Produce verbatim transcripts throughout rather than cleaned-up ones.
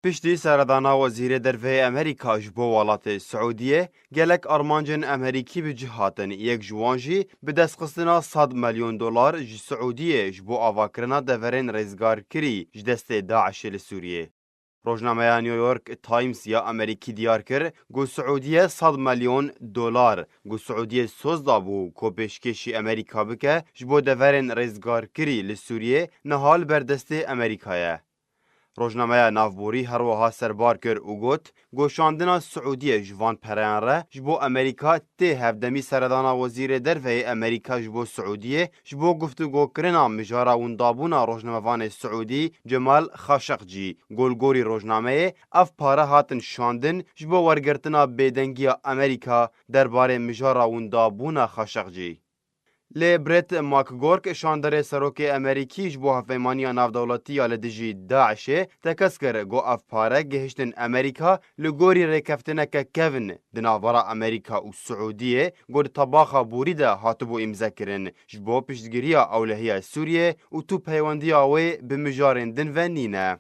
Piştî seredana Wezîrê Derve yê Amerîka ji bo welatê Siûdiyê, gelek armancên Amerîkî bi cih hatin, yek ji wan jî bi destxistina sed milyon dolar ji Siûdiyê ji bo avakirina deverên rêzgarkirî ji destê DAIŞê li Sûriyê. Rojnameya New York Times ya Amerîkî diyar kir ku Siûdiye sed milyon dolar ku Siûdiyê soz dabû ku pêşkêşî Amerîka bike ji bo deverên rêzgarkirî li Sûriyê niha li ber destê Amerîka ye. Rojnameya navborî her wiha serbar kir û got, goşandina Siûdiyê ji van pereyan re ji bo Amerîka tê hevdemî seredana Wezîrê Derve yê Amerîka ji bo Siûdiyê ji bo guftûgokirina mijara windabûna rojnamevanê Siûdî Cemal Xaşeqcî. Li gorî rojnameyê, ev pare hatin şandin ji bo wergirtina bêdengiya Amerîka derbarê mijara windabûna Xaşeqcî. Lê Brett McGurk, şandarê serokê Amerîkî ji bo hevpeymaniya navdewletî ya li dijî DAIŞê, tekez kir ku ev pare gihiştin Amerîka li gorî rêkeftineke kevn di navbera Amerîka û Siûdiyê ku di tebaxa borî de hatibû îmzekirin ji bo piştgiriya ewlehiya Sûriyê û tu peywendiya wê bi mijarên din ve nîne.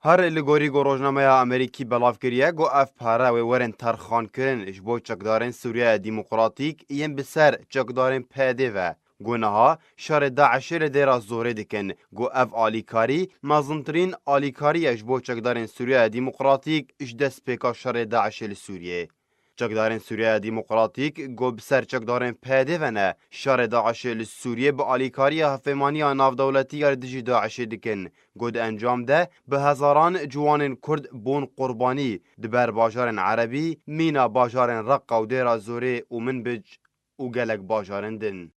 Her li gorî ku rojnameya Amerîkî belav kiriye ku ev pare wê werin terxankirin ji bo çekdarên Sûriyeya Demokratîk yên bi ser çekdarên P Y D ve, ku niha şerê DAIŞê li Dêra Zorê dikin, ku ev alîkarî mezintirîn alîkarî ye ji bo çekdarên Sûriyeya Demokratîk ji destpêka şerê DAIŞê li Sûriyê. Çekdarên Sûriyeya Demokratîk ku bi ser çekdarên P Y D ve ne, şerê DAIŞê li Sûriyê bi alîkariya hevpeymaniya navdewletî ya li dijî DAIŞê dikin, ku di encam de bi hezaran ciwanên Kurd bûn qurbanî di ber bajarên Erebî, mîna bajarên Reqa û Dêra Zorê û Minbic û gelek bajarên din.